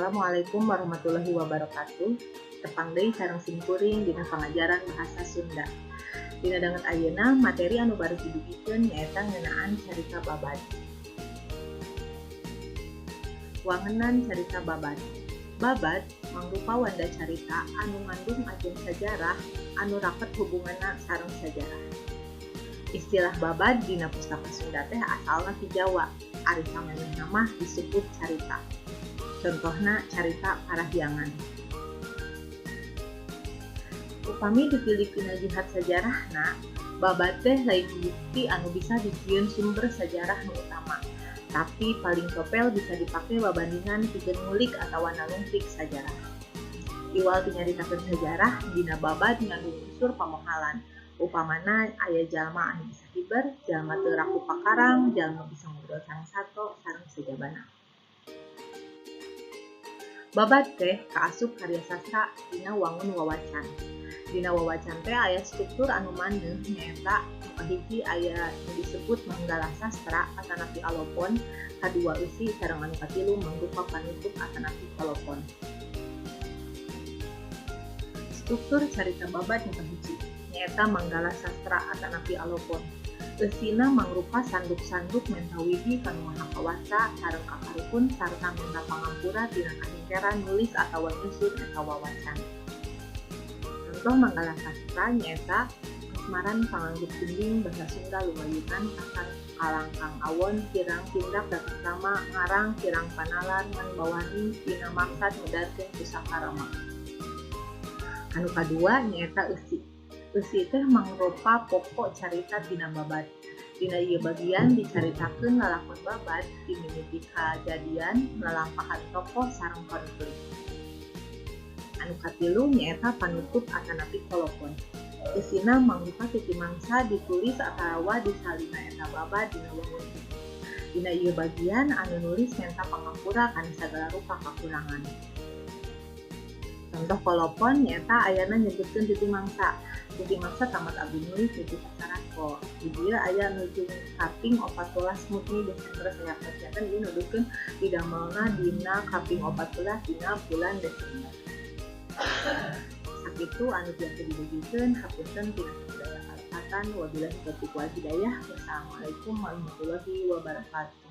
Assalamualaikum warahmatullahi wabarakatuh. Tepang deui sareng simkuring dina pangajaran bahasa Sunda. Dina danget ayeuna materi anu baru didugikeun nyaeta ngeunaan carita babad. Wangenan carita babad. Babad mangrupa wanda carita anu ngandung ajen sajarah anu raket hubunganna sareng sajarah. Istilah babad dina pustaka Sunda teh asalna ti Jawa, ari samanehna mah disebut carita. Contohna carita Parahyangan. Upami ditilik dina jihad sajarahna, babad teh lain bukti anu bisa dijieun sumber sajarah nu utama, tapi paling sopel bisa dipake babandingan pikeun ngulik atawa nalungtik sajarah. Iwal ti nyaritakeun sajarah, dina babad ngandung unsur pamohalan. Upamana aya jalma anu bisa hiber, jalma teu raku pakarang, jalma bisa ngobrol sareng sato, sareng sajabana. Babad teh kaasup karya sastra dina wangun wawacan. Dina wawacan teh aya struktur anu maneuh nyaeta nu kahiji aya nu disebut manggala sastra atanapi alopon, kadua eusi sareng anu katilu mangrupa panutup atanapi kolopon. Struktur carita babad nu kahiji nyaeta manggala sastra atanapi alopon. Eusina mangrupa sanduk-sanduk menta widi ka Nu Maha Kawasa sareng ka karuhun sarta menta pangampura tina kahingkeran nulis atawa nyusun eta wawacan. Contoh manggala sastra nyaeta kasmaran panganggut gending basa Sunda lumayunan kasar kalangkang awon kirang tindak tata krama ngarang kirang panalar ngan bawani tina maksad medarkeun pusaka Rama. Anu kadua nyaeta eusi. Eusi teh mangrupa pokok carita tina babad. Dina ieu bagian dicaritakeun lalakon babad ti mimiti kajadian lalampahan tokoh sareng konflik. Anu katilu nyaeta panutup atanapi kolopon. Eusina mangrupa titi mangsa ditulis atawa disalina eta babad dina wangun. Dina ieu bagian anu nulis menta pangampura kana sagala rupa kakurangan. Contoh kolopon nyaeta ayana nyebutkeun titi mangsa. Titi mangsa tamat abdi nulis titi sasarako. Di dieu aya nuju kaping 14 mutni Desember sayakna ieu nuduhkeun didamelna dina kaping 14 dina bulan Desember. Sakitu anu tiasa didugikeun hapunten tina sadaya kalepatan. Wabillahi taufiq wal hidayah. Wassalamualaikum warahmatullahi wabarakatuh.